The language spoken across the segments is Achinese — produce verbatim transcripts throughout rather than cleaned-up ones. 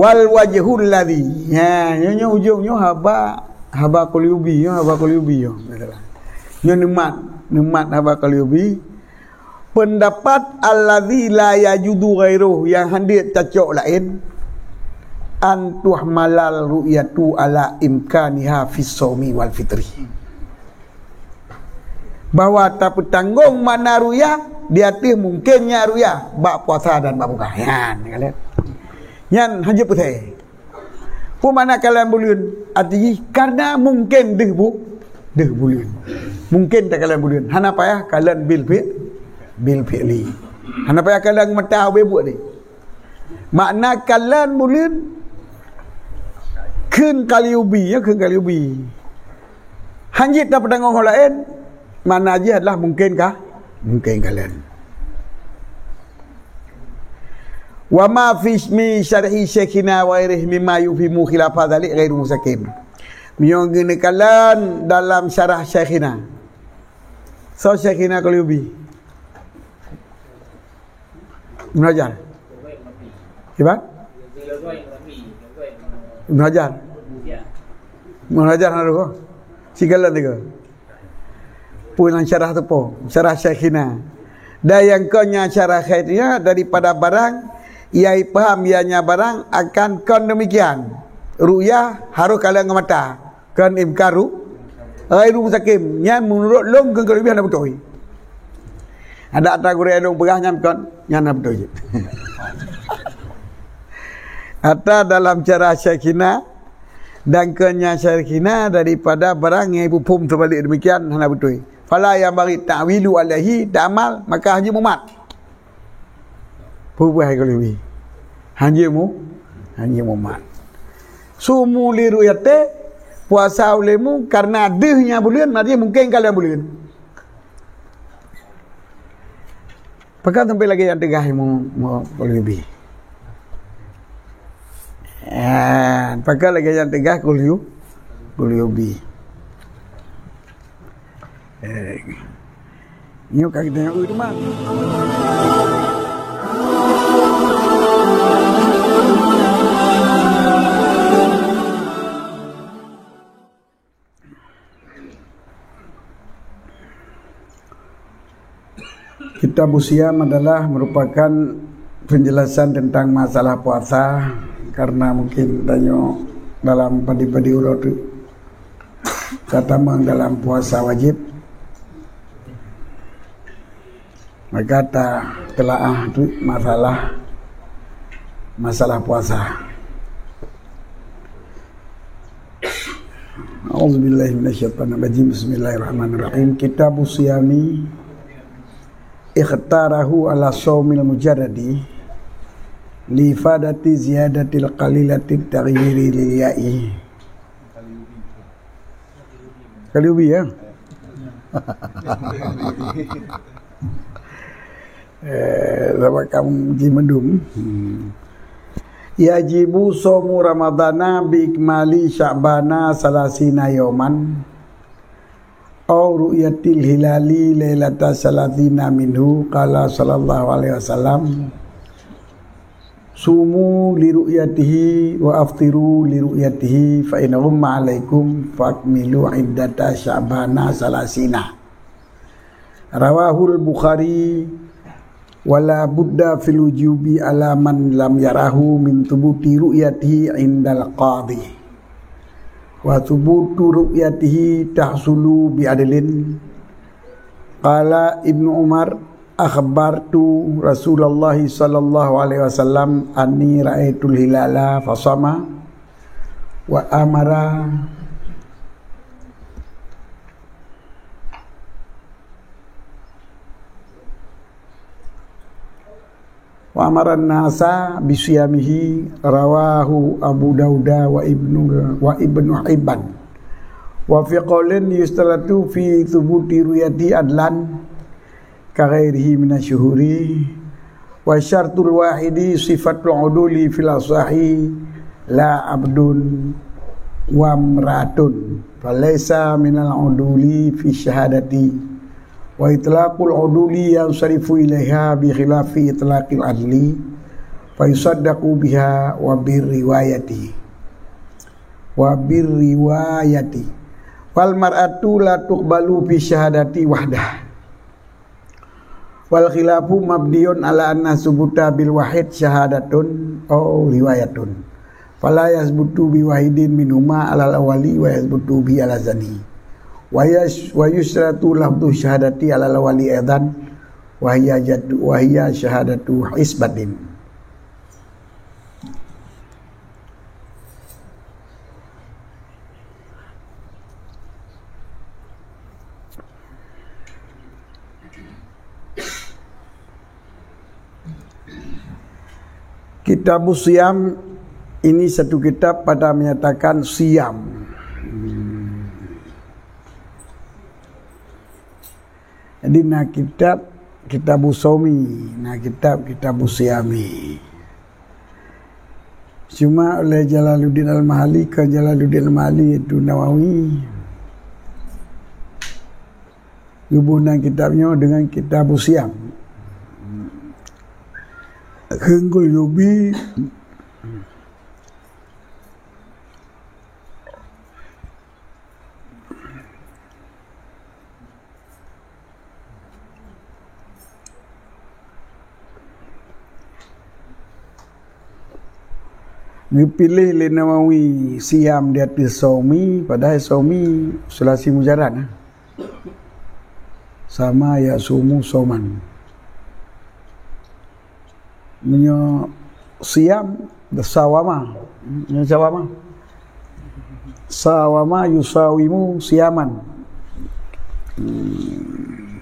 Al wajhul ladzi. Ha, nyoe, nyoe ujong nyoe haba, haba Qalyubi, nyoe haba Qalyubi nyoe. Nyoe neumat, neumat haba Qalyubi. Peundapat alladzi la yajuzu ghairuh, nyang hana cocok laén, an tuhmalal ru'yatu ala imkaniha fis shaumi wal fitri. Bahwa tapeutanggong makna ru'yah di ateueh mungkennya ru'yah bak puasa dan bak buka. Nyan, nyan hana peureulée. Peue makna kalon buleuen? Arti jih, karena mungken deuh bu-, deuh buleuen. Mungken takalon buleuen. Hana payah kalon bil fi-, bil fi'li. Hana payah kalon mata ubé buet deh. Makna kalon buleuen kheun Qalyubi, ya, kheun Qalyubi. Hanjeuet tapeutanggong ho laén, makna jih adalah mungken ka, mungken kalon. Wa ma fi mi syarhi Syaikhina wa ghairihi mimma yufimu khilafa dzalik ghairu mustaqim. Meunyoe geuneuk kalon dalam syarah Syaikhina. Soe Syaikhina Qalyubi? Ibnu Hajar. Siapa? Ibnu Hajar. Ibnu Hajar hana roh. Sigalan tiga. Peue nyang syarah tu po? Syarah Syaikhina. Dan nyang kon nyang syarah Syaikhina daripada barang, ia paham ianya barang akan kon demikian. Ru'yah harus kalon ngon mata. Kon imkaru ghairu mustaqim. Nyan meunurot lôn keu keulebihan hana beutôi. Ada ata gurée lôn peugah nyan kon, nyan hana beutôi. Ata dalam syarah Syaikhina, dan kon nyang Syaikhina daripada barang nyang ipuphom teubalik demikian hana beutôi. Fala yanbaghi ta'wilu alaihi ta'mal, maka hana mumat. Peue buah keuleubeh? Hanjeuet mu, hanjeuet mumat. Sumu li ru'yati, puasa ulemu karena deuh nyang buleuen, maksudnya mungken kalon buleuen. Pakon sampai lagée nyang teugah mu, mu keuleubeh. Eh, pakon lagée nyang teugah kulyu, keuleubeh. Eh, nyoe ka kita nyang teuma. Kitabus Siyam adalah merupakan penjelasan tentang masalah puasa, karena mungkin tanyoe dalam padi-padi uroe tu tatamong dalam puasa wajib. Maka ta teulaah tu masalah, masalah puasa. A'udzubillahi minasyaitonirrajim. Bismillahirrahmanirrahim. Kitabus Siyami ikhtarahu ala shaumil mujarradi li ifadati ziyadatil qalilati taghyiri lil ya'i. Kali ubi, ya? Eh, sama kamu jimendum. Hmm. Yajibu shaumu Ramadana bi ikmali Sya'bana salasina yauman. Au ru'yatil hilali lailata salasina minhu, qala sallallahu alaihi wasallam, "Sumu li ru'yatihi wa aftiru li ru'yatihi, fa in ghumma alaikum fakmilu iddata Sya'bana salasina." Rawahul Bukhari. Wala budda fil wujubi ala man lam yarahu min thubuti ru'yatihi indal qadhi. Wa thubutu ru'yatihi tahsulu bi adlin. Qala Ibnu Umar, akhbartu Rasulullah sallallahu alaihi wasallam anni ra'aitul hilala fasama wa amara wa amaran nasa bisiyamihi, rawahu Abu Dauda wa Ibnu, wa Ibnu Hibban. Wa fi qaulin yustalatu fi thubuti ru'yati adlan ka ghairihi minasyuhuri. Wa syartul wahidi sifatul uduli fil asahi la abdun wa mra'atun. Falaisa minal uduli fi syahadati. Wa itlaqul uduli yansarifu ilaiha bi khilafi itlaqil adli. Fayusaddaqu biha wa birriwayati. Wa birriwayati. Wal mar'atu la tuqbalu fi syahadati wahdah. Wal khilafu mabniyun ala anna subuta bil wahid syahadatun au riwayatun. Fala yasbutu bi wahidin minhuma alal awwali wa yasbutu bi ala zani. Wa yas-, wa yusyratu lafdhu syahadati alal awwali aidan wa hiya jadu, wa hiya syahadatu isbatin. Kitabus Siyam, ini satu kitab pada menyatakan siyam. Jadi na kitab Kitabus Saumi, na kitab Kitabus Siyami. Cuma oleh Jalaluddin Al-Mahali, ke Jalaluddin Al-Mahali itu Nawawi. Geuboh nan kitab nyoe deungon Kitabus Siyam. Kheun Qurtubi, geupiléh lé Nawawi siyam di ateueh saumi, padahai saumi sulasi mujarrad, nah. Sama yasumu sauman. Meunyoe siyam, sawama. Meunyoe sawama. Sawama yusawimu siyaman. Hmm.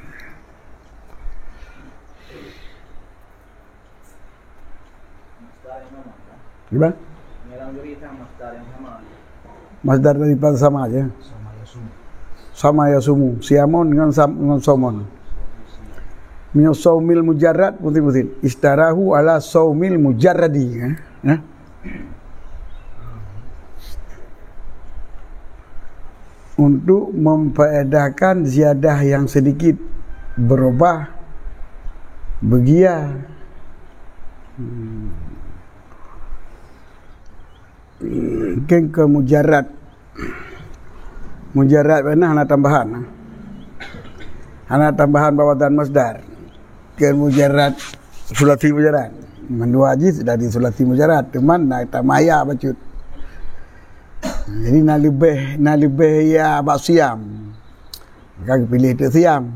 Gimana? Masdar daripada sama aja. Sama yasumu. Siyamun ngon sam-, ngon saumon. Meunyoe saumil mujarrad, mungkin-mungkin. Istarahu ala saumil mujarradi, ya. Ya. Untuk memfaedahkan ziyadah yang sedikit, berubah, begia. Hmm. Mungkin ke mujarrad. Mujarrad beuna hana tambahan. Hana tambahan bak wazan masdar. Ke mujarrad, sulasi mujarrad. Mandua jih dari sulasi mujarrad. Cuman na tamaya bacut. Jadi na leubeh, na leubeh ya bak siam. Maka geupiléh teuk siam.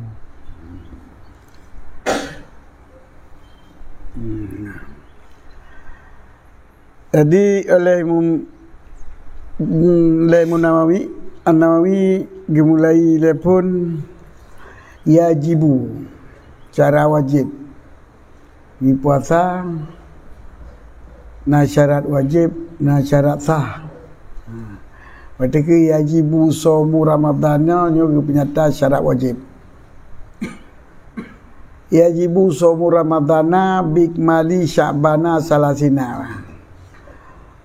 Hmm. Jadi, oleh Imam, oleh Imam Nawawi, An-Nawawi geumulai lé phon yajibu, cara wajéb. Di puasa na syarat wajéb, na syarat sah. Ha. Watée keu yajibu saumu Ramadhana nyoe geupeunyata syarat wajéb. Yajibu saumu Ramadhana bikmali Sya'bana salasina.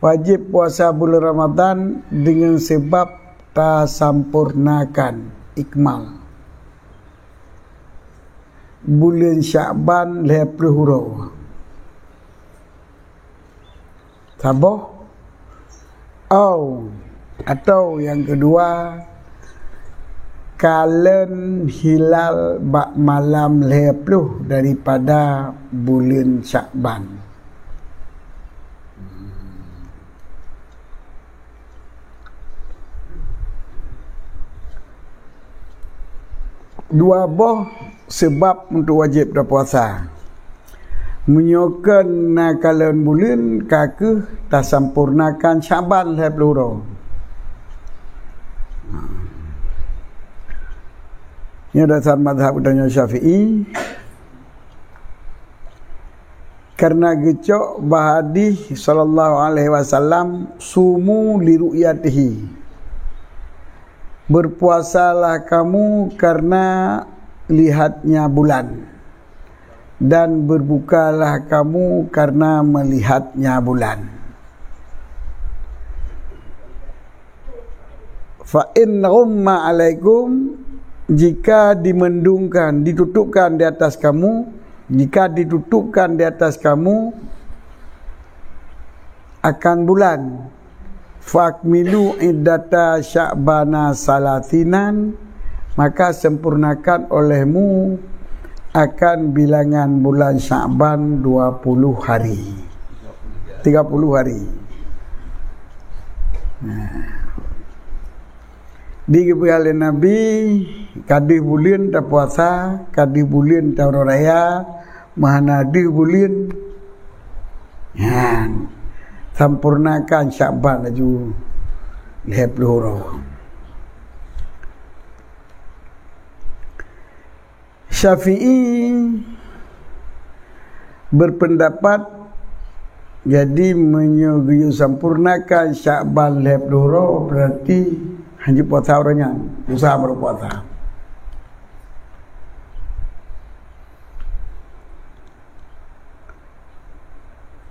Wajéb puasa buleuen Ramadhan deungon seubab tasampurnakan, ikmal, buleuen Sya'ban lhée ploh uroe. Saboh, au, atau nyang keudua, kalon hilal bak malam lhée ploh daripada buleuen Sya'ban. Dua boh seubab untuk wajéb tapuasa. Meunyoe kon na kalon buleuen, ka kheueh tasampurnakan Sya'ban lhée ploh uroe. Nyoe dasar mazhab geutanyoe Syafi'i. Karena geucok bak hadih sallallahu alaihi wasallam, "Sumu li ru'yatihi." Berpuasalah kamu karena lihatnya bulan, dan berbukalah kamu karena melihatnya bulan. Fa in ghumma alaikum, jika dimendungkan, ditutupkan di atas kamu, jika ditutupkan di atas kamu, akan bulan. Fakmilu iddata Sya'bana salasinan, maka sempurnakan olehmu akan bilangan bulan Sya'ban dua puluh hari. Tiga puluh hari. Nah. Digeubri lé Nabi, ka deuh buleuen tapuasa, ka deuh buleuen ta uroe raya, meuhana deuh buleuen. Nyan, sampurnakan Sya'ban laju lhèe ploh uroe. Syafi'i berpendapat, jadi meunyoe geuyue sampurnakan Sya'ban lhèe ploh uroe, berarti hanjeuet puasa uroe nyan, dosa baru puasa.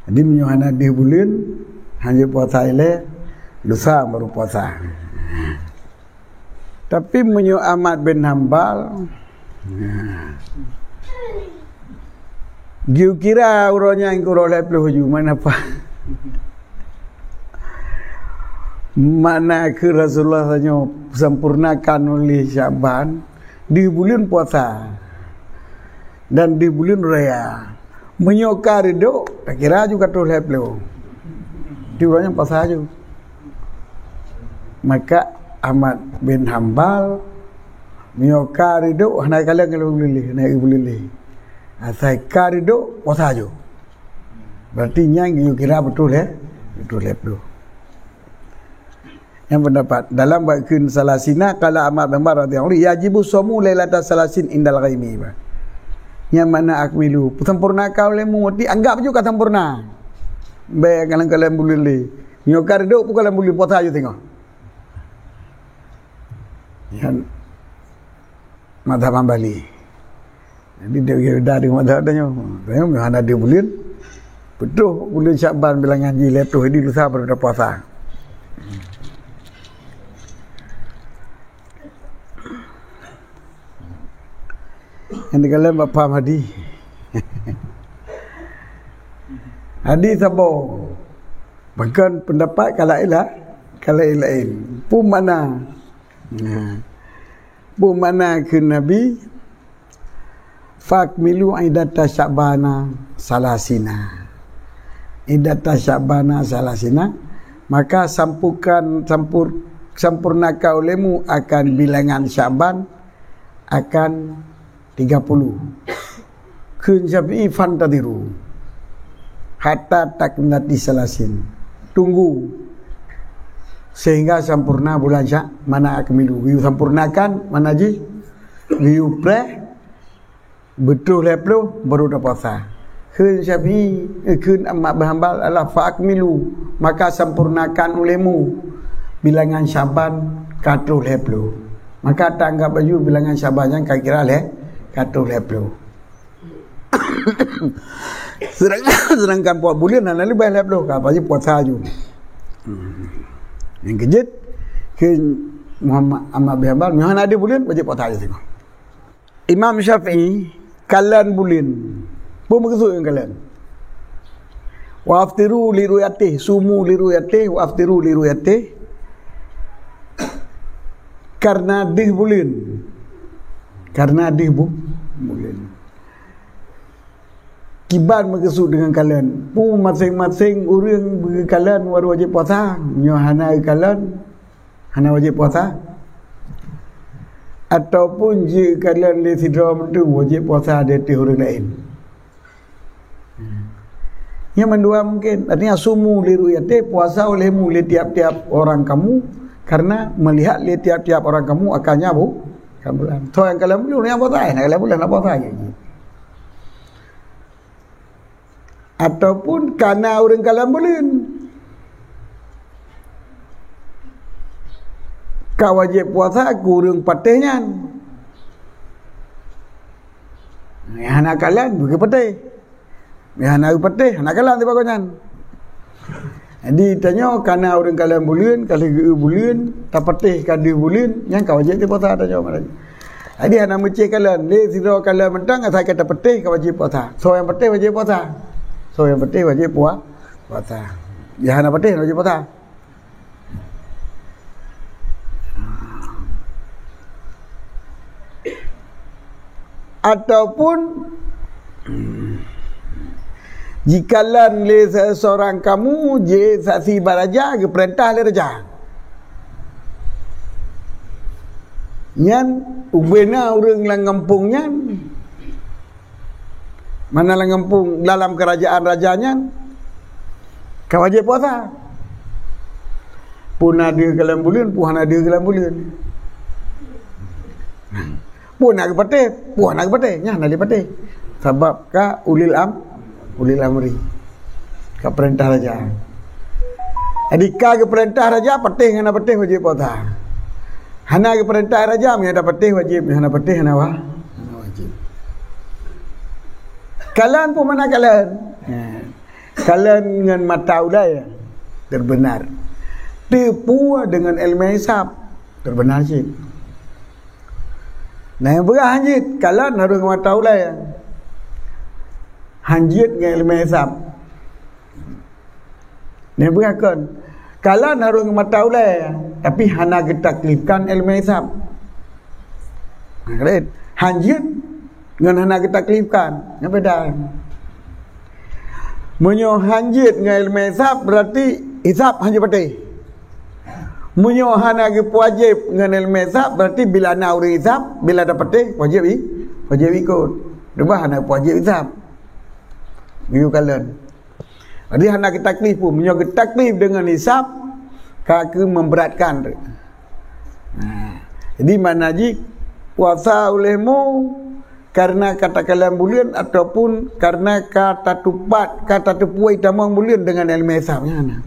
Jadi meunyoe hana deuh buleuen, hanjeuet puasa ilèe, dosa baru puasa. Tapi meunyoe Ahmad bin Hambal, nah, geukira uroe nyan keu uroe lhèe ploh ju, mana apa? Mana keu Rasulullah tanyoe sampurnakan oleh Sya'ban, deuh buleuen puasa dan deuh buleuen raya. Meunyoe ka reudok, takira ju ka troh lhèe ploh. Di uroe nyan puasa ju. Maka Ahmad bin Hambal, meunyoe ka reudok, hana kalon ngon buleuen lhèe, hana buleuen lhèe. Asai ka reudok, puasa ju. Berarti nyan geukira beutôi lhèe, beutôi lhèe ploh. Nyang pendapat dalam bak kheun salasina, qala Ahmad bin Hanbal radhiyallahu anhu, "Yajibu shamu lailata salasin indal ghaimi." Nyang makna akmilu, sempurnakan olehmu, berarti anggap ju ka sempurna. Bèk kalon-kalon buleuen lhèe. Nyoe ka reudok pun kalon buleuen, puasa ju singoh. Nyan mazhab Hambali. Jadi, dia dari mazhab dia nyoe. Dia nyoe hana deuh buleuen. Beutôi buleuen Sya'ban bilangan jih lhèe ploh, jadi lusa baru puasa. Nyang dikalon bak paham hadis. Hadis saboh. Bahkan pendapat ka laén lah, ka laén-laén. Peue makna? Nah. Peue makna kheun Nabi, "Fakmilu iddata Sya'bana salasina." Iddata Sya'bana salasina, maka sampukan, sampur-, sampurnakan olehmu akan bilangan Sya'ban akan tiga puluh. Kheun Syafi'i, "Fantadhiru hatta takmilati salasin." Tunggu sehingga sempurna bulan Sya-, mana akmilu. Geuyue sempurnakan, mana jih? Geuyue preh, beutôi lhèe ploh, baru tapuasa. Kheun Syafi'i, eh, kheun Ahmad bin Hanbal adalah, "Fa akmilu," maka sempurnakan olehmu bilangan Sya'ban ka troh lhèe ploh. Maka taanggap laju bilangan Sya'ban nyan ka kira lhèe, ka troh lhèe ploh. Seudangkan, seudangkan puasa buleuen hana leubeh lhèe ploh, ka wajéb puasa ju. Hmm. Nyang keujeuet, kheun Muhammad Ahmad bin Hanbal, nyoe hana deuh buleuen, wajéb puasa ju singoh. Imam Syafi'i kalon buleuen. Peue meukeusud ngon kalon? "Wa aftiru li ru'yatih, sumu li ru'yatih, wa aftiru li ru'yatih." Karena deuh buleuen. Karena deuh bu-, buleuen. Kiban meukeusud deungon kalon? Peue maséng-maséng ureuëng beukalon baru wajéb puasa? Nyoe hana kalon, hana wajéb puasa? Ataupun jeuet kalon lé sidroe mantong wajéb puasa di ateueh ureuëng laén? Nyang mandua mungkin. Artinya, "Sumu li ru'yatih," puasa olehmu lé tiap-tiap orang kamu, karena melihat lé tiap-tiap orang kamu akannya bu-, akan bulan. Soe nyang kalon buleuen, nyang puasa, nyang kalon buleuen, nak puasa je. Ataupun kana ureuëng kalon buleuen. Ka wajéb puasa keu ureuëng patéh nyan. Nyang hana kalon, bagi patéh. Nyang hana patéh, hana kalon teuh bak gobnyan. Jadi, tanyoe kana ureuëng kalon buleuen, ka lheueh geu buleuen, tapatéh ka deuh buleuen, nyan ka wajéb teuh puasa tanyoe malam nyoe. Jadi, hana meucéh kalon, lé sidroe kalon mantong, asai ka tapatéh ka wajéb puasa. Soe nyang patéh wajéb puasa. Soe nyang patéh wajéb pua-, puasa. Nyang hana patéh, wajéb puasa. Ataupun jikalau lé seseorang kamu jeuet saksi bak raja, geupeurintah lé raja. Nyan ubena ureuëng lam gampông nyan, mana lam gampông, dalam kerajaan raja nyan, ka wajéb puasa. Peue na deuh goh lam buleuen, peue hana deuh goh lam buleuen. Peue na geupatéh, peue hana geupatéh, nyan hana lé patéh. Sabab ka ulil am-, ulil amri. Ka peurintah raja. Jadi ka geupeurintah raja, patéh ngon hana patéh wajéb puasa. Hana geupeurintah raja, meunyo hana patéh wajéb, meunyo hana patéh hana wa-, hana wajéb. Kalon peue makna kalon? Ha. Kalon ngon mata ulée, terbenar. Teupeu deungon ileumé hisab, terbenar cit. Nah, nyang peugah hanjeuet, kalon harôh ngon mata ulée. Hanjeuet ngon ileumé hisab. Nyang peugah kon, kalon harôh ngon mata ulée, tapi hana geutaklifkan ileumé hisab. Nah, keren. Hanjeuet ngon hana geutaklifkan, nyan beda. Meunyoe hanjeuet ngon ileumé hisab, berarti hisab hanjeuet patéh. Meunyoe hana geupeuwajéb ngon ileumé hisab, berarti bila na ureuëng hisab, bila na patéh, wajéb i-, wajéb ikot. Cuba hana geupeuwajéb hisab. Geuyue kalon. Jadi hana geutaklif pun. Meunyoe geutaklif deungon hisab, ka keu memberatkan. Nah, jadi makna jih, puasa uléhmu karena ka takalon buleuen ataupun karena ka tatupat, ka tateupeue tamong buleuen deungon ileumé hisab nyan.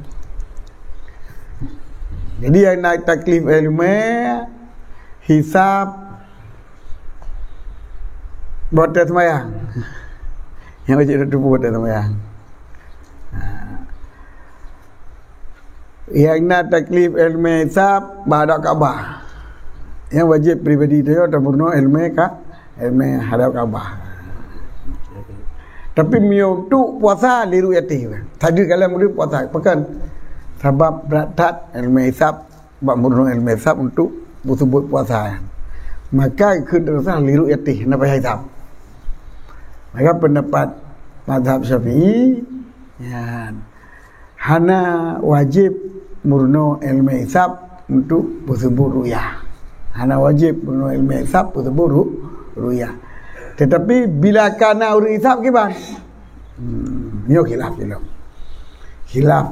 Jadi nyang na taklif ileumé hisab, bak watée seumayang. Nyang wajéb tateupeue watée seumayang. Ha. Nyang na taklif ileumé hisab bak hadap Ka'bah. Nyang wajéb pribadi tanyoe tameurunoe ileumé ka, ileumé hadap Ka'bah. Tapi meunyoe untuk puasa, li ru'yatih. Sabe kalon buleuen puasa. Pakon? Sabab brat that ileumé hisab bak meurunoe ileumé hisab untuk peuseubut puasa nyan. Maka kheun teurasa li ru'yatih, na payah hisab. Maka pendapat mazhab Syafi'i, nyan, hana wajéb meurunoe ileumé hisab untuk peuseubut ru'yah. Hana wajéb meurunoe ileumé hisab peuseubut ru-, ru'yah. Tetapi bila ka na ureuëng hisab kiban? Hmm, nyoe khilaf, khilaf. Khilaf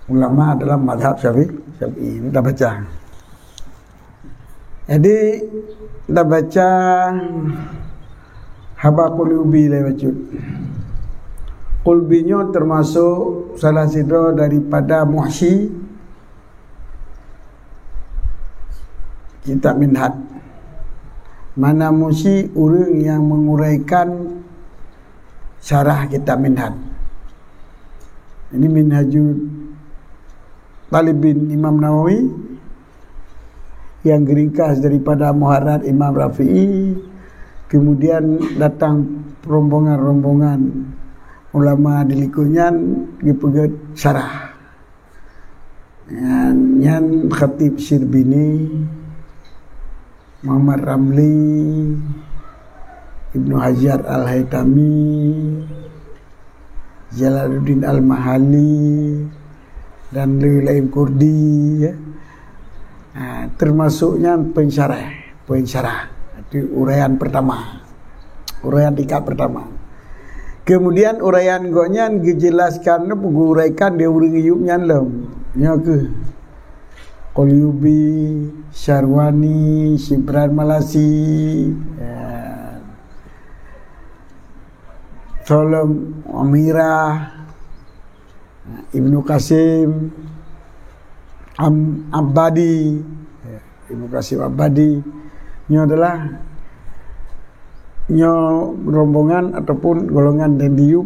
ulama dalam mazhab Syafi'i, Syafi'i. Kita baca. Jadi, kita baca haba Qulubi lé bacut. Qulubi nyoe termasuk salah sidroe daripada Muhsyi kitab Minhaj. Mana Muhsyi ureuëng yang menguraikan syarah kitab Minhaj. Ini Minhajul Talibin Imam Nawawi yang geringkas daripada Muharrar Imam Rafi'i, kemudian datang rombongan-rombongan ulama di likot nyan geupeugét syarah. Nyan, nyan Khatib Syirbini, Muhammad Ramli, Ibnu Hajar Al-Haitami, Jalaluddin Al-Mahali, dan le laén Kurdi, ya. Ha, termasuk nyan pensyarah, pensyarah. Itu uraian pertama. Uraian tingkat pertama. Kemudian uraian gobnyan geujelaskan, geuuraikan di ureuëng Ayub nyan lom. Nyoe keuh Qulubi, Syarwani, Syibran Malasi, ya. Solom Amirah, Ibnu Qasim, Am-, Abadi. Ya, Ibnu Qasim Abadi. Nyoe adalah, nyoe rombongan ataupun golongan dan diyub,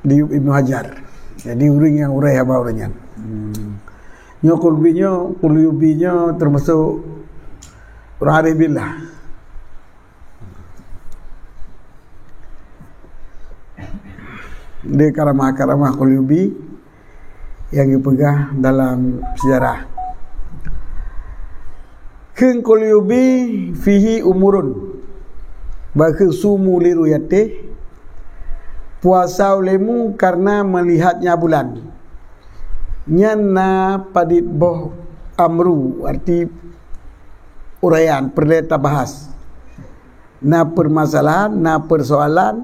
diyub Ibnu Hajar. Jadi, ureuëng nyang urai haba ureuëng nyan. Hmm. Nyoe Qulubi nyoe, Qulubi nyoe termasuk ureuëng arif billah. Di karamah-karamah Qulubi, nyang geupeugah dalam sejarah. Kheun Qurtubi fihi umurun, bahwa sumu li ru'yatih, puasa ulemu karena melihatnya bulan. Nyan na padit boh amru, arti uraian, peureulée tabahas. Na permasalahan, na persoalan,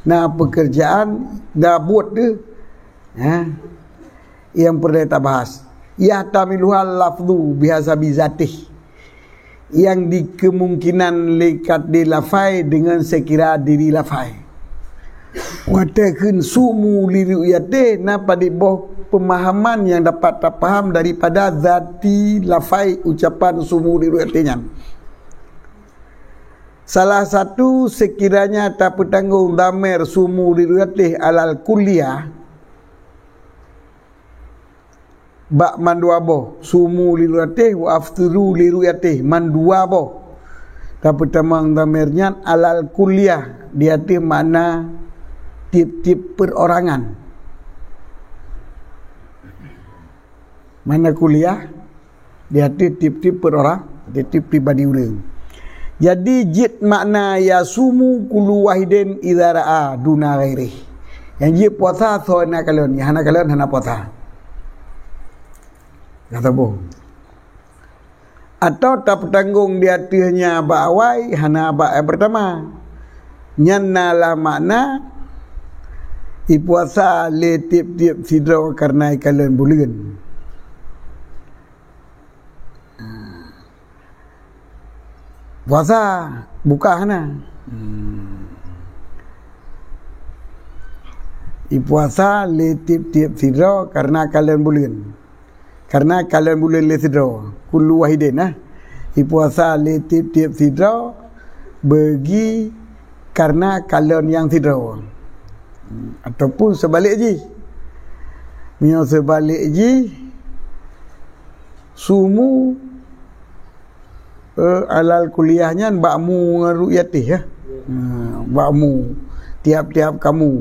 na pekerjaan, na buet deuh. Ha? Nyang peureulée tabahas. Yahtamiluhal lafzu bihasabi zatih. Nyang dikemungkinan lé ka dilafai dengan sekira diri lafai. Watée kheun sumu li ru'yatih, na padit boh pemahaman nyang dapat tapaham daripada zati lafai ucapan sumu li ru'yatih nyan. Salah satu, sekiranya tapeutanggong dhamer sumu li ru'yatih alal kulliyah, bak mandua boh, sumu li ru'yatih wa aftiru li ru'yatih, mandua boh. Tapeutamong dhamer nyan alal kulliyah, di ateueh makna tieb-tieb perorangan. Makna kulliyah, di ateueh tieb-tieb perorang, tieb-tieb pribadi ureuëng. Jadi, jeuet makna yasumu kullu wahidin idza ra'a duna ghairih. Nyang jeuet puasa soe na kalon, nyang hana kalon hana puasa. Ka saboh. Atau tapeutanggong di ateueh nyan bak awai, hana bak nyang peurtama. Nyan na lam makna ipuasa lé tieb-tieb sidroe kareuna ikalon buleuen. Puasa, buka hana. Hmm. Ipuasa lé tieb-tieb sidroe kareuna kalon buleuen. Kareuna kalon buleuen lé sidroe. Kullu wahidin, nah. Ipuasa lé tieb-tieb sidroe bagi kareuna kalon nyang sidroe. Ataupun seubalik jih. Meunyoe seubalik jih, sumu, eh, alal kulliyah nyan bak mu ngon ru'yatih, ya. Ha, bak mu. Tiap-tiap kamu.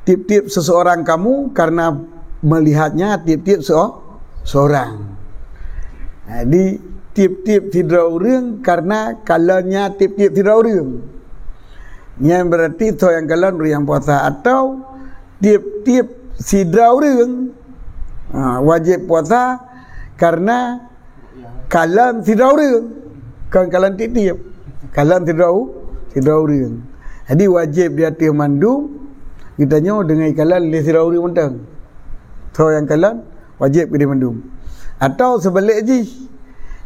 Tieb-tieb seseorang kamu karena melihatnya tieb-tieb seo-, seorang. Jadi, tieb-tieb sidroe ureuëng karena kalonnya tieb-tieb sidroe ureuëng. Nyan berarti soe nyang kalon ureuëng nyang puasa, atau tieb-tieb sidroe ureuëng, ha, wajéb puasa karena kalon sidroe ureuëng, kon kalon tieb-tieb. Kalon sidroe u-, sidroe ureuëng. Jadi, wajéb di ateueh mandum geutanyoe deungon ikalon lé sidroe ureuëng mantong. Soe nyang kalon, wajéb keu mandum. Atau seubalik jih,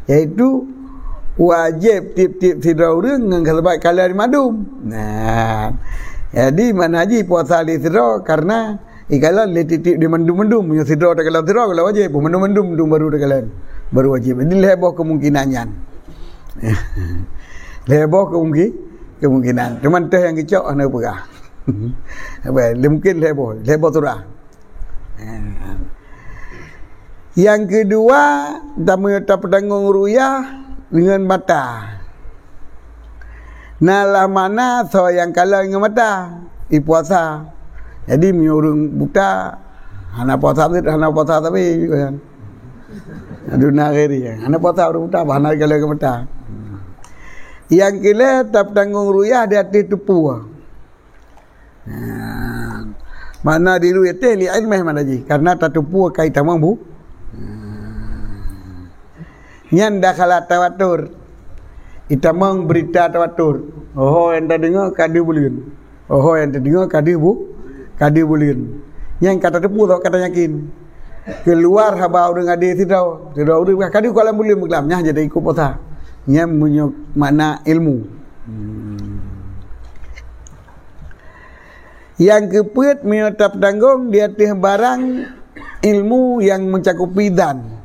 yaitu wajéb tieb-tieb sidroe ureuëng ngon sabab kalon mandum. Nah, jadi makna jih puasa lé sidroe karena ikalon lé tieb-tieb di mandum-mandum. Meunyoe sidroe takalon sidroe, kalau wajéb, mandum-mandum baru takalon, baru wajéb. Jadi, lhée boh kemungkinan nyan. Lhée boh kemungki-, kemungkinan. Cuman teuh nyang geucok hana peugah. Apa? Mungkin lhée boh, lhée boh surah. Nyang keudua, tamu-, tapeutanggong ru'yah deungon mata. Na lam makna soe nyang kalon ngon mata, ipuasa. Jadi, meunyoe ureuëng buta, hana puasa, hana puasa tapi, kan. Duna ghairi, hana puasa ureuëng buta, bah hana kalon ngon mata. Nyang keulhée, tapeutanggong ru'yah di ateueh teupue. Nah, makna di ru'yatih li ilmih makna jih, karena tateupeue ka itamong bu-, nyan dakhala tawatur. Itamong beurita tawatur. Oho nyang tadeungoe ka deuh buleuen. Oho nyang tadeungoe ka deuh bu-, ka deuh buleuen. Nyan ka tateupeue, ka tayakin. Keuluar haba ureuëng adé sidroe, sidroe ureuëng ka deuh goh lam buleuen meuklam, nyan jadi ikôt puasa. Nyan meunyoe makna ilmu. Hmm. Nyang keupeuet, meunyoe tapeutanggong di ateueh barang ilmu nyang meucakupi dan.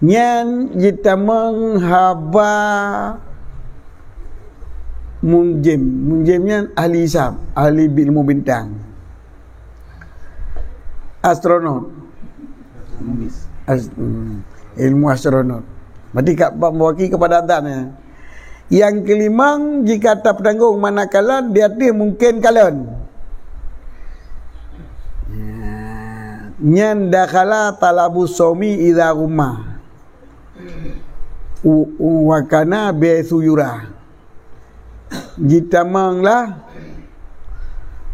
Nyan jitamong haba munjem. Munjem nyan ahli hisab, ahli ilmu bintang. Astronot. As-, hmm, ilmu astronot. Berarti ka mewakili kepada dan, ya. Nyang keulimong, jika tapeutanggong makna kalon, di ateueh mungken kalon. Nyan dakhala talabus shaumi idza ghumma. U-, u-, wa kana bihaitsu yura. Jitamonglah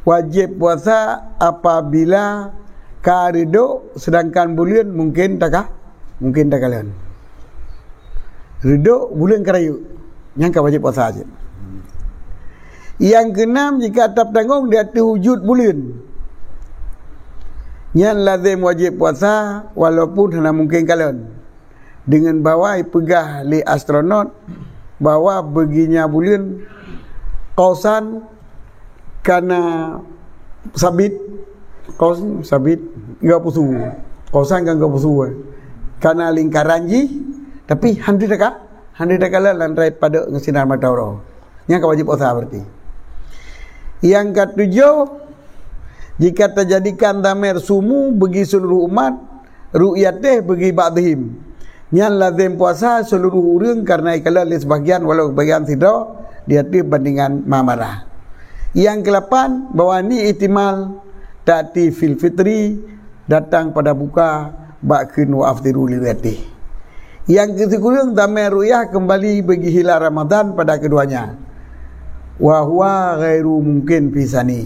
wajéb puasa apabila ka reudôk, seudangkan buleuen mungken taka, mungken takalon. Reudôk buleuen ka rayeuk, nyan ka wajéb puasa cit. Nyang keunam, jika tapeutanggong di ateueh wujud buleuen, nyan lazem wajéb puasa walaupun hana mungken kalon. Deungon bahwa ipeugah lé astronot bahwa beuginya buleuen kausan kana sabit, kaus sabit, geupusu. Kausan kan geupusu. Kana lingkaran jih, tapi hana taka, hana takalon lantaran padub ngon sinar mata uroe. Nyan ka wajéb puasa berarti. Nyang katujoh, jika tajadikan dhamer sumu bagi seuluruh umat, ru'yatih bagi ba'dihim, nyan lazem puasa seuluruh ureuëng karena ikalon lé seubagian walau seubagian sidroe di ateueh bandingan mamarah. Nyang keulapan, bahwa ni ihtimal ta'ti fil fitri, datang pada buka bak kheun wa aftiru li ru'yatih. Nyang keusikureueng, dhamer ru'yah kembali bagi hilal Ramadan pada keduanya. Wa huwa ghairu mungkin fi tsani.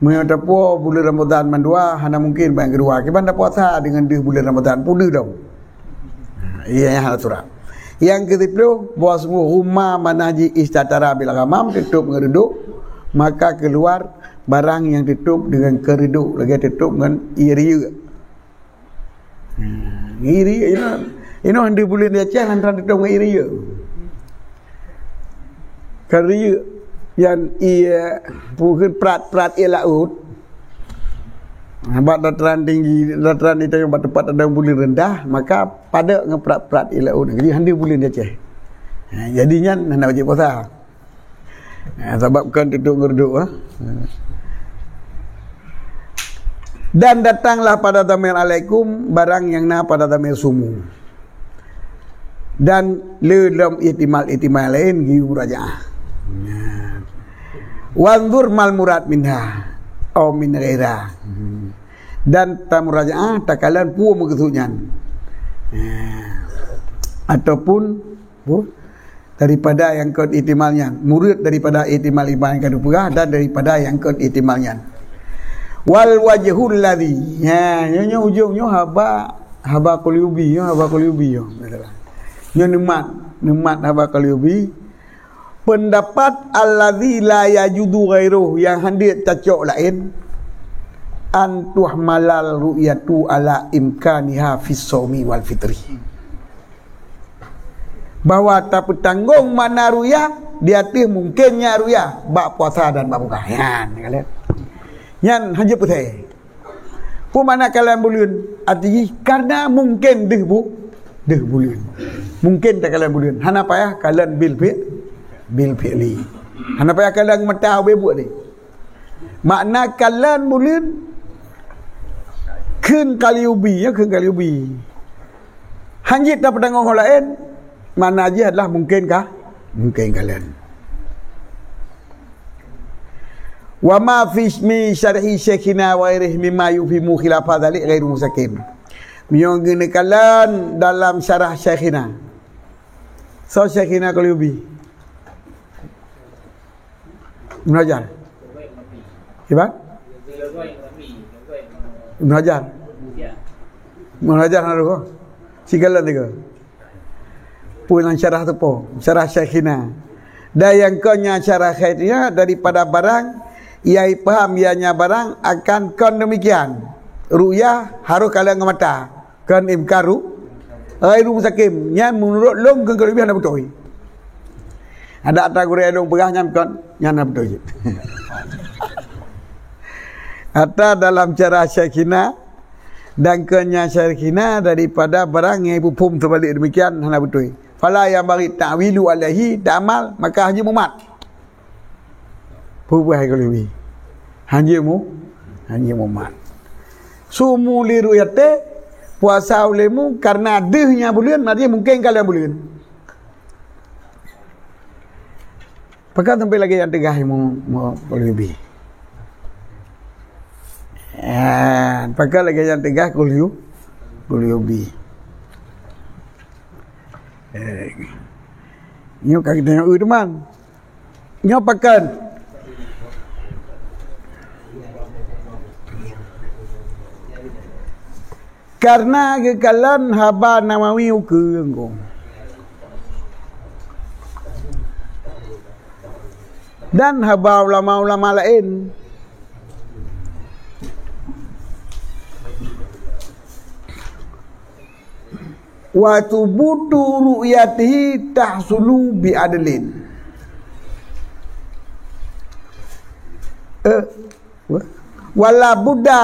Meunyoe tapuwoe buleuen Ramadan mandua, hana mungken bak nyang keudua. Kiban tapuasa deungon deuh buleuen Ramadan, peue deuh lom. Iya, nyang hana surat. Nyang keusiploh, bahwa sungguh ghumma makna jih istatara bil ghamam, tutup ngon reudôk, maka keuluar barang nyang tutup deungon keureudôk, lagée tutup ngon ié riyeuk. Hmm, ié riyeuk, inoe, inoe hana buleuen di Aceh lantaran tutup ngon ié riyeuk. Keureudôk nyan ié, peue kheun, prat-prat ié laôt. Bak dataran tinggi, dataran di tayong bak teumpat ada buleuen reundah, maka padub ngon prat-prat ié laôt. Jadi hana buleuen di Aceh. Ha, jadi nyan hana wajéb puasa. Ha, sabab kon tutup ngon reudôk, ha. Dan datanglah pada dhamer alaikum barang nyang na pada dhamer sumu. Dan le lom ihtimal-ihtimal laén geuyue murajaah. Nah. Wanzur mal murad minha au min ghaira. Dan tamurajaah takalon peue meukeusud nyan. Nah. Ataupun, peue, daripada nyang kon ihtimal nyan, murad daripada ihtimal-ihtimal nyang ka geupeugah dan daripada nyang kon ihtimal nyan. Wal wajhul ladzi. Ha, nyoe, nyoe ujong nyoe haba, haba Qalyubi, nyoe haba Qalyubi nyoe. Nyoe neumat, neumat haba Qalyubi. Pendapat alladzi la yajuzu ghairuh, nyang hana cocok laén, an tuhmalal ru'yatu ala imkaniha fis shaumi wal fitri. Bahwa tapeutanggong makna ru'yah di ateueh mungkennya ru'yah bak puasa dan bak buka. Nyan, ka lheueh. Nyan hana peureulée. Peue makna kalon buleuen? Arti jih, karena mungken deuh bu-, deuh buleuen. Mungken takalon buleuen. Hana payah kalon bil fi-, bil fi'li. Hana payah kalon mata ubé buet ni. Makna kalon buleuen, kheun Qalyubi, ya, kheun Qalyubi. Hana jeuet tapeutanggong ho laén, makna jih adalah mungken ka, mungken kalon. Wa ma fi ismi syarhi Syaikhina wa ghairihi mimma yufimu khilafa dzalik ghairu mustaqim. Meunyoe geuneukalon dalam syarah Syaikhina. Soe Syaikhina Qalyubi? Ibnu Hajar. Siapa? Ibnu Hajar. Ibnu Hajar hana roh. Sigalan tiga. Pulang syarah tu po, syarah Syaikhina. Dan nyang kon nyan syarah khairnya daripada barang nyang paham ianya barang akan kon demikian. Ru'yah harus kalon ngon mata. Kan imkaru ghairu mustaqim. Nyan menurut lôn keu lebih hana beutôi. Ada ata gurée lôn peugah nyan kon, nyan hana beutôi. Ata dalam cara Syaikhina dan keu nyan Syaikhina daripada barang nyang ipuphom teubalik demikian hana beutôi. Fala yanbaghi ta'wilu alaihi ta'mal, maka hana mumat. Peue buah keu leubeh? Hanjeuet mu, hanjeuet mumat. Sumu li ru'yatih, puasa ulemu karena deuh nyan buleuen, artinya mungken kalon buleuen. Pakon sampai lagée nyan teugah mu, mu, keu leubeh. Eh, Pakon lagèe nyang teuga kulyu, kulyu bi. Eh. Nyoe ka kita nyang eu teman. Nyoe pakon. Karena geukalon haba Nawawi ukeue, dan haba ulama-ulama laén. Wa thubutu ru'yatihi tahsulu bi adlin. Eh, wala budda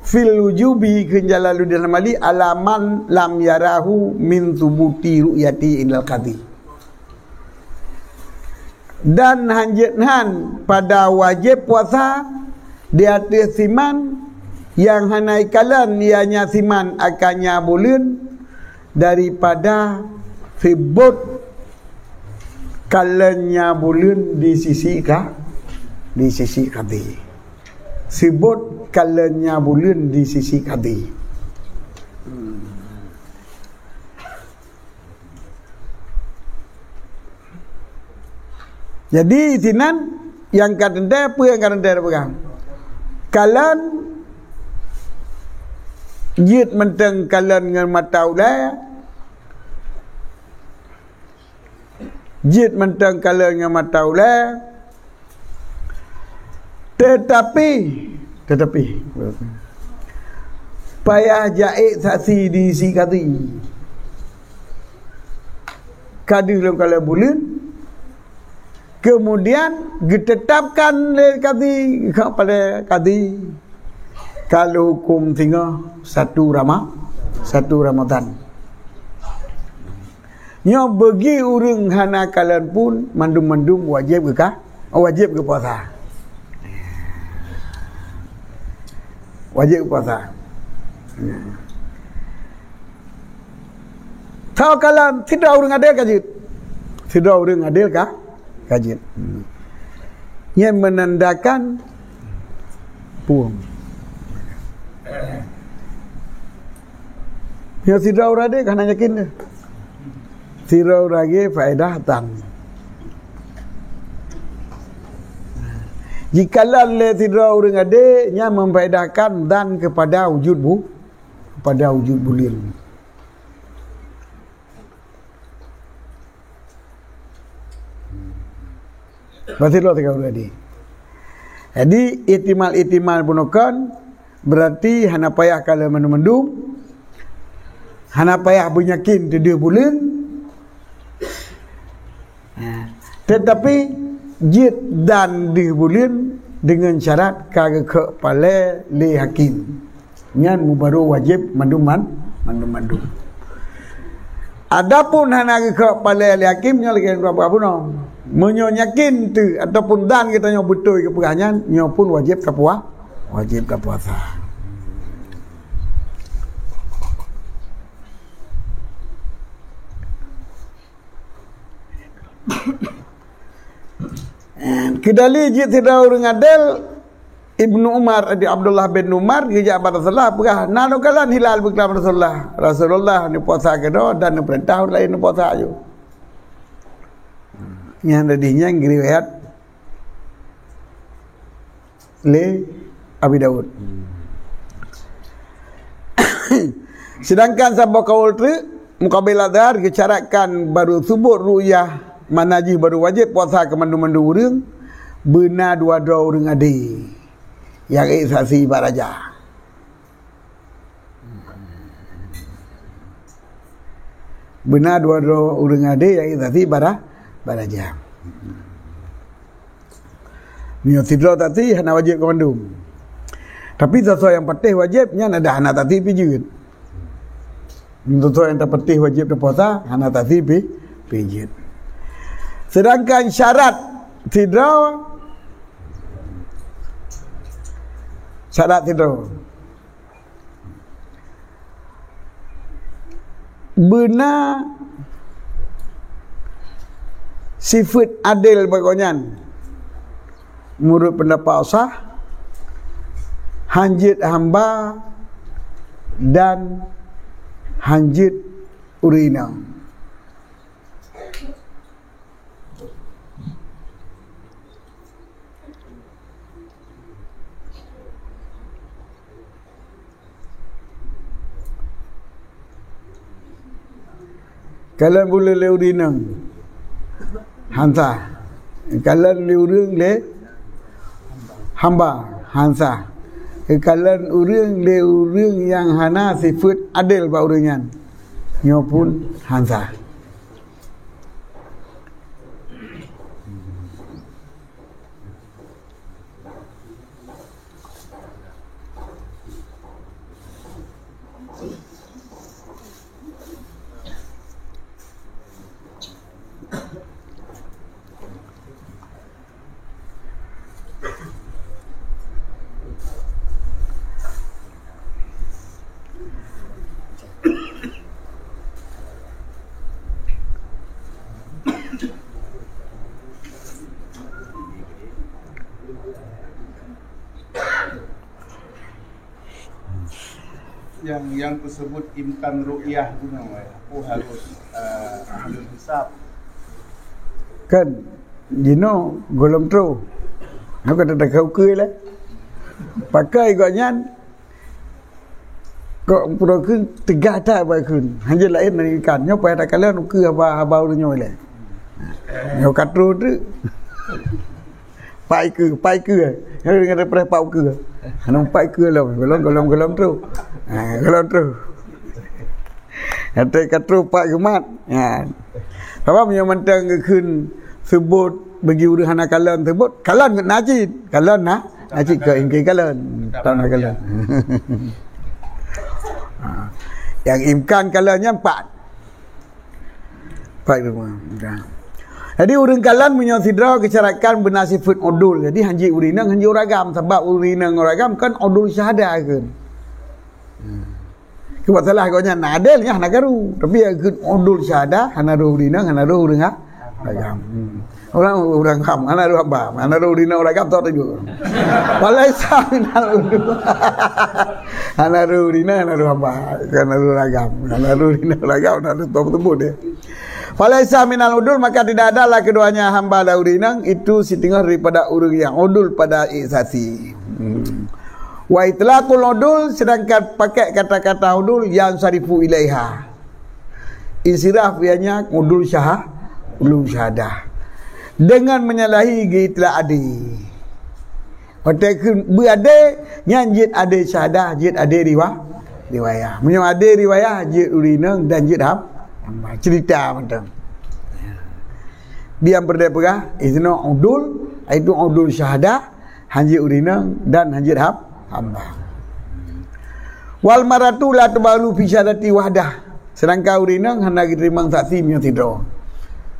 fil wujubi, kheun Jalaluddin Hambali, ala man lam yarahu min thubuti ru'yati indal qadhi. Dan hanjeuet han pada wajéb puasa di ateueh siman nyang hana ikalon, ianya siman akan nya buleuen, daripada seubot kalon nya buleuen di sisi ka, di sisi kadhi. Seubot kalon nya buleuen di sisi kadhi. Jadi, sinan nyang ka teuntèe, peue nyang ka teuntèe tapeugah? Kalon jeuet mantong kalon ngon mata ulèe, jeuet mantong kalon ngon mata ulèe, Teutapi, teutapi, payah jak ék saksi di sisi kadhi. Kadhi lom kalon buleuen, kemudian geuteutapkan lé kadhi, keupada kadhi, ka lheueh huköm singoh satu Rama-, satu Ramadhan. Nyoe bagi ureuëng hana kalon pun, mandum-mandum wajéb geuka-, wajéb geupuasa. Wajéb geupuasa. Tho kalon sidroe ureuëng adé ka jeuet. Sidroe ureuëng adé ka, ka jeuet. Nyan menandakan pueng. Nyoe sidroe ureuëng adé ka hana yakin deh. Sidroe ureuëng adé faedah dhan. Jikalon lé sidroe ureuëng adé, nyan memfaedahkan dhan kepada wujud bu-, kepada wujud buleuen. Berarti lôn tinggai ureuëng adé. Jadi, ihtimal-ihtimal bunoe kon, berarti hana payah kalon mandum-mandum, hana payah beunyakin teudeuh buleuen. Ha. Teutapi, jeuet dhan deuh buleuen deungon syarat ka geukheuk palée lé hakim. Nyan meubaroe wajéb mandum man-, mandum-mandum. Adapun hana geukheuk palée lé hakim, nyoe lagée bunoe. Meunyoe yakin teu ataupun dhan geutanyoe beutôi geupeugah nyan, nyoe pun wajéb kapua-, wajéb kapuasa. Keudali jeuet sidroe ureuëng adé, Ibnu Umar, di Abdullah bin Umar, geujak bak Rasulullah, peugah, "Na lôn kalon hilal beuklam Rasulullah. Rasulullah neupuasa keudroe dan neupeurintah ureuëng laén neupuasa aju." Nyan dari nyan geuriwayat lé Abi Daud. Sedangkan saboh kaul treuk, Muqabil Azhar, geucaratkan baru subut ru'yah, makna jih baru wajéb puasa keu mandum-mandum ureuëng, beuna dua droe ureuëng adé nyang ék saksi bak raja. Beuna dua droe ureuëng adé nyang ék saksi bak ra-, bak raja. Meunyoe sidroe saksi hana wajéb keu mandum. Tapi soe-soe nyang patéh wajéb nyan adak hana saksi pih jeuet. Meunyoe soe-soe nyang tapatéh wajéb tapuasa hana saksi pih, pih jeuet. Sedangkan syarat sidroe, syarat sidroe beuna sifeuet adé bak gobnyan, meunurot peundapat sah, Han jeuet hamba dan han jeuet ureuëng inong. Kalon buleuen lé ureuëng inong, han sah. Kalon lé ureuëng lé hamba, han sah. Kalon ureuëng lé ureuëng nyang hana sifeuet adil bak ureuëng nyan, nyoe pun han sah. Yang, yang tersebut imkan ru'yah tu nama, oh, harus, eh, harus hisab. Kan, jinoe gohlom troh. Nyoe ka teuka ukeue lé. Pakai gobnyan, kok pura kheun teugah that bak kheun. Hanjeuet laén dari ikan. Nyoe payah takalon ukeue haba, haba ureuëng nyoe lé. Nyoe ka troh treuk. Pat ukeue, pat ukeue. Nyoe deungon teupreh pat ukeue. Hana pat ukeue lom. Gohlom, gohlom, gohlom troh. Ha, gohlom troh. Nyang ka troh pat geumat. Ha. Sabab meunyoe mantong geukheun seubot bagi ureuëng hana kalon seubot, kalon na cit. Kalon na, na cit keu ingke kalon. Tan na kalon. Ha. Nyang imkan kalon nyan pat. Pat geumat. Jadi ureuëng kalon meunyoe sidroe geusyaratkan beuna sifeuet udul. Jadi han jeuet ureuëng inong, han jeuet ureuëng agam, sabab ureuëng inong ureuëng agam kan udul syahadah kan. Hmm. Keu masalah gobnyan na adil nyan hana karu. Tapi nyang keu udul syahadah hana roh ureuëng inong, hana roh ureuëng a-, agam. Hmm. Ureuëng, ureuëng ham, hana roh hamba, hana roh ureuëng inong ureuëng agam tak tuju. Walaisa minal udul. Hana roh ureuëng inong, hana roh hamba, hana roh ureuëng agam, hana roh ureuëng inong ureuëng agam, hana roh tong teubon dia. Falaisa minal udul, maka tidak adalah keduanya hamba dan ureuëng inong itu siteungoh daripada ureuëng nyang udul pada saksi. Hmm. Wa itlaqul udul, sedangkan pakai kata-kata udul, yansarifu ilaiha. Insiraf ianya udul syaha-, udul syahadah. Dengan menyalahi geuitlak ade. Watée kheun beuadé, nyan jeuet adé syahadah, jeuet adé riwa-, riwayah. Meunyoe adé riwayah, jeuet ureuëng inong dan jeuet ham-, hamba. Cerita mantong. Biang peureudeh peugah, isinoe udul, yaitu udul syahadah, han jeuet ureuëng inong dan han jeuet ham-, hamba. Wal maratu la tubalu fi syahadati wahdah. Sedangkan ureuëng inong hana geuteurimong saksi meunyoe sidroe.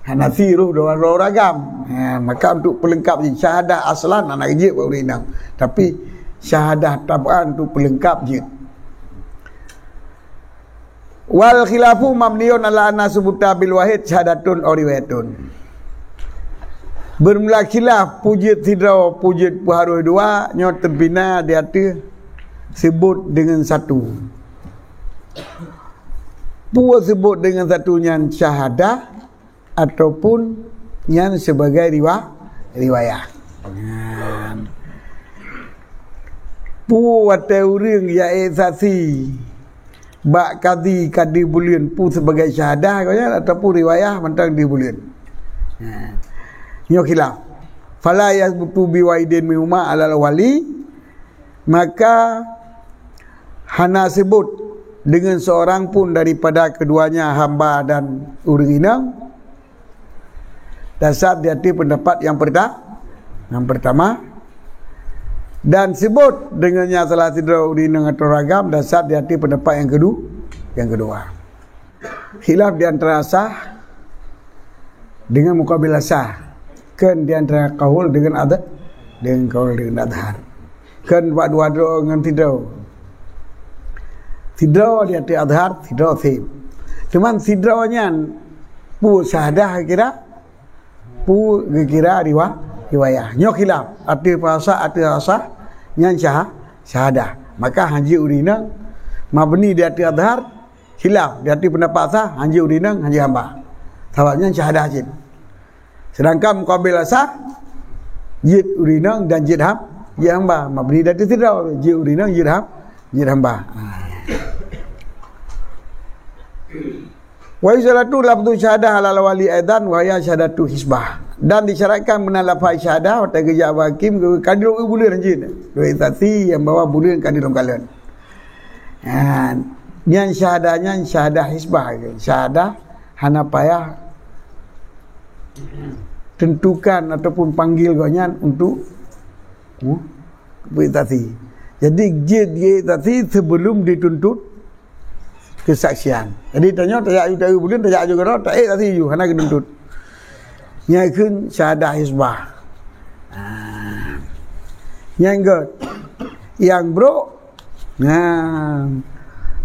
Hana si roh dua droe ureuëng agam. Ha, maka untuk peulengkap jih, syahadah aslan hana geujeuet bak ureuëng inong. Tapi syahadah tab'an untuk peulengkap jeuet. Wal khilafu mabniyun ala anna subuta bil wahid syahadatun aw riwayatun. Bermula khilaf, peue jeuet sidroe, peue jeuet peuharôh dua, nyoe teubina di ateueh seubot deungon satu. Peue seubot deungon satu nyan syahadah ataupun nyan sebagai riwa-, riwayah. Nyan. Peue watée ureuëng jak ék saksi bak kadi, kadi buleuen, peue sebagai syahadah gobnyan ataupun riwayah mantong di buleuen. Nyan. Nyoe khilaf. Fala yasbutu biwahidin minhuma alal wali, maka hana seubot deungon seorang pun daripada keduanya hamba dan ureuëng inong, dasar di ateueh pendapat yang perta-, yang pertama, dan seubot deungon nyang salah sidroe ureuëng inong atau ureuëng agam, dasar di ateueh pendapat yang kedu-, yang kedua. Khilaf di antara sah dengan mukabil sah. Kan di antara kaul dengan adh-, dengan kaul dengan adhar. Kan bak dua droe ngon sidroe. Sidroe di ateueh adhar, sidroe seb. Cuman sidroe nyan peue syahadah kira, peue geukira riwa-, riwayah. Nyoe khilaf, ateueh peue sah, ateueh sah, nyan syah-, Syahadah. Maka hana jeuet ureueng inong mabni di ateueh azhar, khilaf di ateueh pendapat sah, hana jeuet ureueng inong, hana jeuet hamba. Sabab nyan syahadah cit. Sedangkan muqabil sah, jeuet ureueng inong dan jeuet ham-, jeuet hamba. Mabni di ateueh sidroe, jeuet ureueng inong, jeuet ham-, jeuet hamba. Ha. Wa yusytaratu lafzu syahadah alal wali aidan wa hiya syahadatu hisbah. Dan disyaratkan meunan lafaz syahadah watèe geujak bak hakim, ka dilôn buleuen jeuet. Dua saksi nyang bahwa buleuen ka dilôn kalon. Ha, nyan syahadah nyan syahadah hisbah. Syahadah hana payah tentukan ataupun panggil gobnyan untuk, hmm, beusaksi. Jadi jeuet jeuet saksi sebelum dituntut kesaksian. Jadi tanyoe tajak aju, tajak aju buleuen, tajak aju keudroe, taék saksi aju, hana geutuntut. Nyan kheun syahadah hisbah. Ha. Nyang gét. Nyang brok, nah,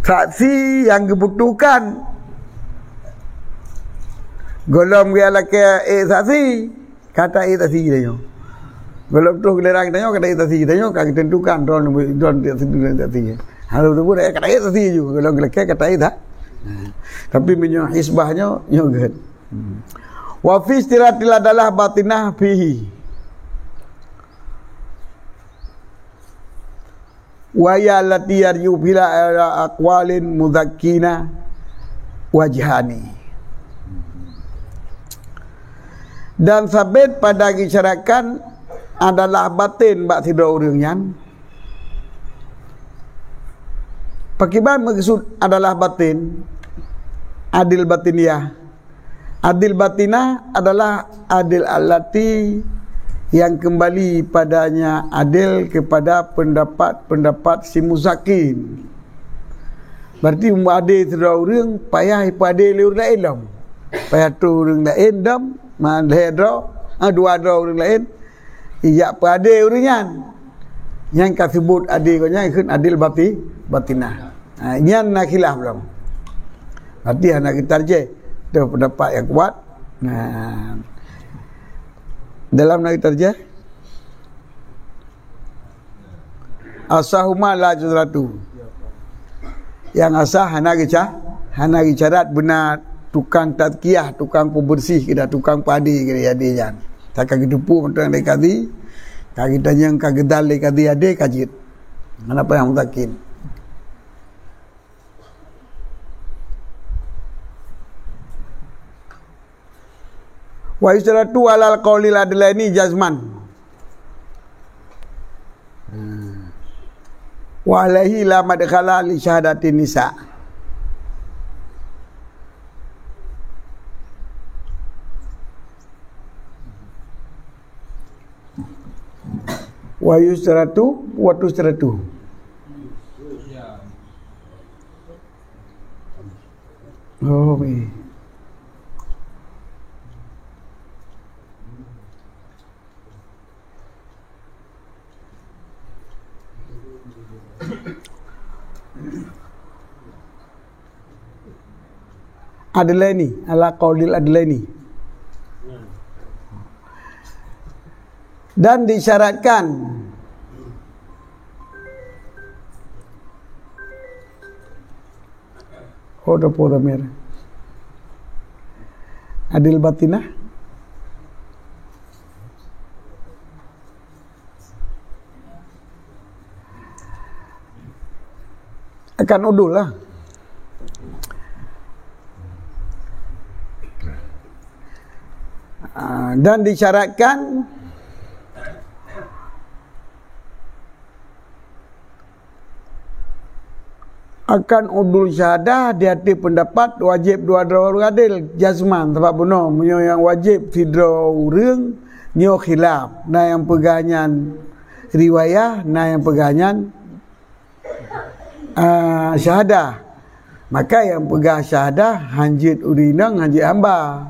saksi nyang geubutuhkan. Gohlom geulakèe ék saksi. Ka taék saksi tanyoe. Gohlom troh giliran tanyoe ka taék saksi tanyoe, ka geutentukan droe, droe saksi. Hana teupeu ka taék saksi ju, gohlom geulakèe ka taék sa-, nah. Tapi meunyoe hisbah nyoe, nyoe gét. Hmm. Wa fi istiratil adalah batinah fihi. Wa hiya allati yarji'u fiha ila aqwalin muzakkina wajhani. Dan sabit pada geusyaratkan adalah batin bak sidroe ureueng nyan. Pakriban meukeusud adalah batin, adil batiniah. Adil batinah adalah adil allati yang kembali padanya adil kepada pendapat-pendapat si muzakkin. Berarti umat adil sidroe ureueng payah ipeuadil lé ureueng laén lom. Payah troh ureueng laén dom, ma-, lhèe droe, ah, dua droe ureueng laén, ijak peuadé ureueng nyan. Nyan ka seubut adé gobnyan kheun adil bati-, batinah. Ha, nyan na khilaf lom. Berarti hana geutarjih. Tu pendapat nyang kuat. Ha. Dalam na geutarjih. Asahuma la yustaratu. Nyang asah hana geuca-, hana geucarat beuna tukang tazkiyah, tukang peubeureuséh keudah, tukang peuadé keudah adé nyan. Ka, ka geuteupeue mantong lé kadhi, ka geutanyong, ka geudal lé kadhi adé, ka jeuet. Hana payah mutakin. Wa yustaratu alal qaulil adlaini jazman. Hmm. Wa alaihi la madkhala li syahadatin nisa. Wa yustaratu, wa tustaratu. Oh, weh. Adlaini, ala qaulil adlaini. Dan disyaratkan. Oh, teupeu dhamir. Adil batinah. Akan udul lah. Ah, dan disyaratkan akan udul syahadah di ateueh pendapat wajéb dua droe ureuëng adil jazman, sabab bunoe meunyoe nyang wajéb sidroe ureuëng nyoe khilaf, na nyang peugah nyan riwayah, na nyang peugah nyan, ah, syahadah. Maka nyang peugah syahadah hanjeuet ureuëng inong, hanjeuet hamba.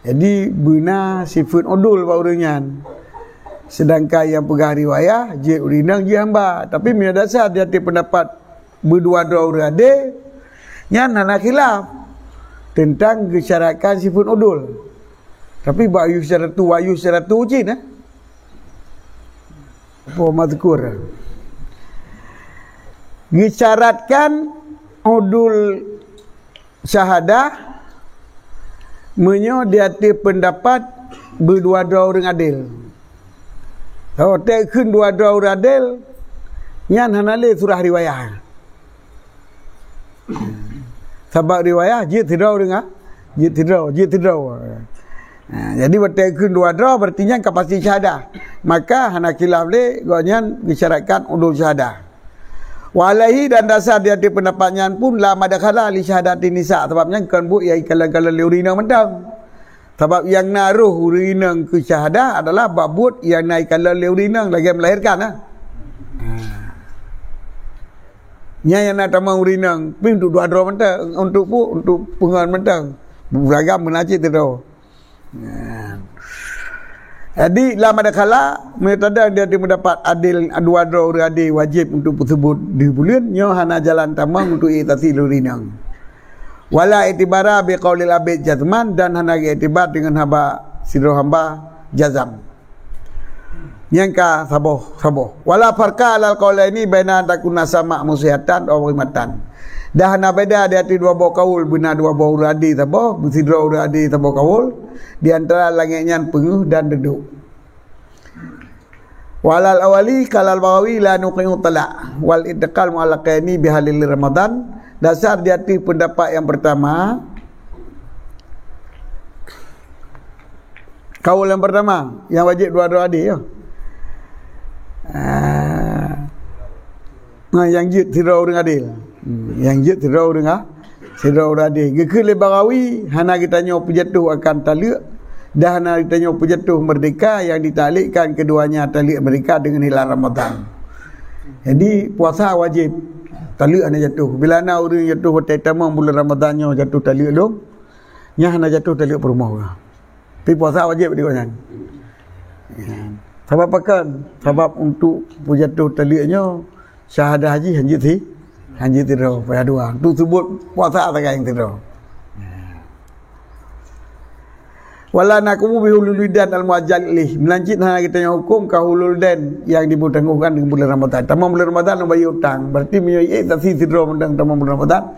Jadi beuna sifeuet udul bak ureuëng nyan. Sedangkan nyang peugah riwayah jeuet ureuëng inong, jeuet hamba. Tapi meunyoe dasar di ateueh pendapat beudua droe ureuëng adé, nyan hana khilaf teuntang geusyaratkan sifeuet udul. Tapi bak yustaratu, wa yustaratu cit, eh? Apa mazkur? Geusyaratkan udul syahadah meunyoe di ateueh peundapat beudua droe ureuëng adil. Watée kheun dua droe ureuëng adil, nyan hana lé surah riwayah. Sabab riwayah jeuet sidroe ureuëng, ah, jeuet sidroe, jeuet sidroe. Ha, jadi watée kheun dua droe, berarti nyan ka pasti syahadah. Maka hana khilaf lé gobnyan geusyaratkan udul syahadah. Wa alaihi, dan dasar di ateueh peundapat nyan pun la madkhala li syahadati nisa, sabab nyan kon buet nyang ikalon-kalon lé ureuëng inong mantong. Sabab nyang na roh ureuëng inong keu syahadah adalah bak buet nyang na ikalon lé ureuëng inong lagée meulahirkan, ah. Ha. Nyan nyang na tamong ureuëng inong pih untuk dua droe mantong, untuk pu-, untuk peungon mantong. Beuragam meunan cit sidroe. Nyan. Jadi, la madkhala, meunyoe tadong di ateueh peundapat adil, dua droe ureuëng adil wajéb untuk peuseubut di buleuen, nyoe hana jalan tamong untuk iktasi lé ureuëng inong. Wala i'tibara bi qaulil abid jazman, dan hana geuiktibar deungon haba sidroe hamba jazam. Nyang ka saboh-saboh. Wala farqa alal qaulaini baina an takuna sama musihatan aw ghimatan. Dan hana beda di ateueh dua boh kaul, beuna dua boh ureuëng adil saboh, sidroe ureuëng adil saboh kaul, di antara langét nyan peungeuh dan reudôk. Walal awali qalal Baghawi la nuqi'u talaq wal intiqal mu'allaqaini bihalil Ramadan. Dasar di ateueh peundapat nyang peurtama, kaul nyang peurtama, nyang wajéb dua droe adil, ya. Ah. Nah, nyang jeuet sidroe ureuëng adil. Hmm, nyang jeuet sidroe ureuëng a-, sidroe ureuëng adil. Geukheun lé Baghawi, hana geutanyoe peujatuh akan taleuek, dan hana geutanyoe peujatuh meurdeka nyang ditalekkan keduanya taleuek meurdeka deungon hilal Ramadan. Jadi, puasa wajéb. Taleuek hana jatuh. Bila na ureuëng jatuh watée tamong buleuen Ramadan nyoe jatuh taleuek lom, nyan hana jatuh taleuek peurumoh. Tapi puasa wajéb di gobnyan. Ya. Sabab pakon? Sabab untuk peujatuh taleuek nyoe, syahadah jih hanjeuet si-, hanjeuet sidroe, payah dua. Untuk seubut puasa sagai sidroe. Wala nahkumu bihululid dain al-muajjal ilaih. Meunan cit hana geutanyoe huköm ka hulul dain nyang dipeutanggohkan di buleuen Ramadan. Tamong buleuen Ramadan lom bayeue utang. Berarti meunyoe iktasi sidroe mantong tamong buleuen Ramadan,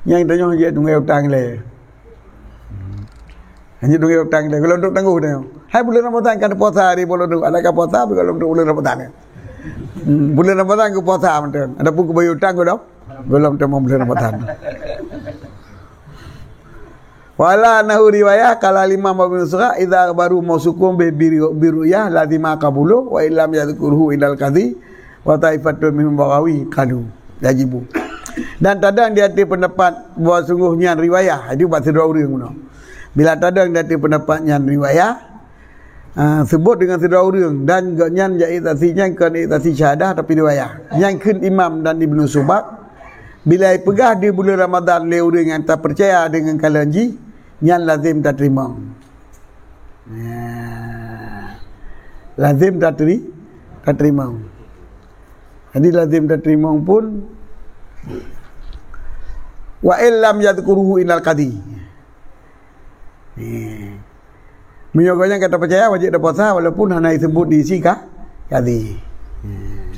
nyang tanyoe jeuet tunggée utang lé. Hanya tunggée utang lé, gohlom trok tanggoh tanyoe. Hai buleuen Ramadan ka puasa hari buleuen tu, adak ka puasa, tapi gohlom trok buleuen Ramadan. Hmm, buleuen Ramadan ka puasa mantong. Adapun keubayeue utang gohlom, gohlom tamong buleuen Ramadan. Wala nahu riwayah qala Imam Abu Nusra idza baru mausukum bi, bi, bi ru'yah lazima qabulu wa illam yadzkuruhu indal qadhi wa taifatun minhum Baghawi qalu yajibu. Dan tadong di ateueh peundapat bahwa sunggoh nyan riwayah, itu bak sidroe ureuëng bunoe. Bila tadong di ateueh peundapat nyan riwayah, ah, seubut deungon sidroe ureuëng dan gobnyan jak iktasi nyan kon iktasi syahadah tapi riwayah. Nyang kheun Imam dan Ibnu Subak, bila ipeugah di buleuen Ramadan lé ureuëng nyang tapeucaya deungon kalon jih, nyan lazem tateurimong. Nah, lazem tateri-, tateurimong. Jadi lazem tateurimong pun, wa illam yadzkuruhu indal qadhi. Nih. Meunyoe gobnyan ka tapeucaya wajéb tapuasa walaupun hana iseubut di si ka-, qadhi. Nih.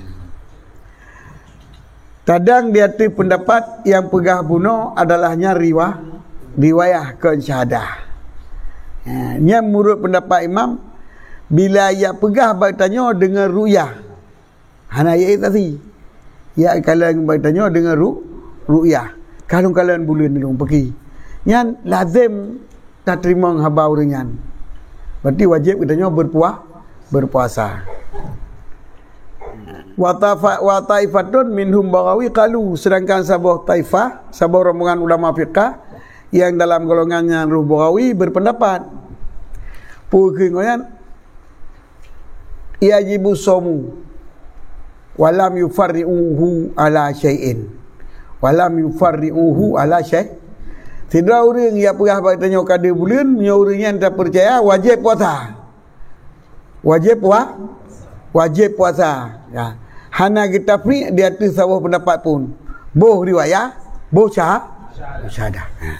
Tadong di ateueh peundapat nyang peugah bunoe adalah nyan riwah-, riwayah kon syahadah. Ha, nyan meunurot peundapat Imam, bila jak peugah bak tanyoe deungon ru'yah, hana jak iktasi. Jak kalon bak tanyoe deungon ru-, ru'yah. Kalon-kalon buleuen lôn peuki. Nyan lazem tateurimong haba ureuëng nyan. Berarti wajéb geutanyoe beurpua-, beurpuasa. Wa tafa-, wa taifatun minhum Baghawi qalu, sedangkan saboh taifah, saboh rombongan ulama fiqah nyang dalam golongan nyan roh Baghawi berpendapat, peue kheun gobnyan, yajibu saumu walam yufarriquhu ala syai'in. Walam yufarriquhu ala syai'. Sidroe ureuëng jak peugah bak tanyoe ka deuh buleuen, meunyoe ureuëng nyan tapeucaya, wajéb puasa. Wajéb pua-, wajéb puasa. Ya. Hana geutafriq di ateueh saboh peundapat pun. Boh riwayah, boh sya-, syahadah. Ha.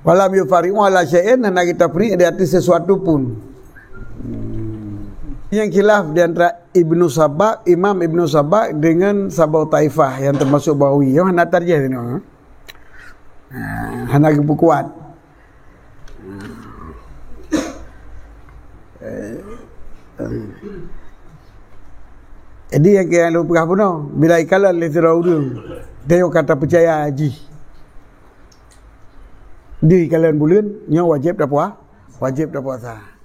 Walam yufarriquhu ala syai'in, hana geutafriq di ateueh sesuatu pun. Hmm. Nyang khilaf di antara Ibnu Sabak, Imam Ibnu Sabak dengan saboh taifah nyang teumasuk Baghawi. Nyoe hana tarjih teunoe. Ha, hana geupeukuat. Jadi nyang keu lôn peugah bunoe, bila ikalon lé sidroe ureueng, tanyoe ka tapeucaya jih. Di ikalon buleuen, nyoe wajéb tapua-, wajéb tapuasa.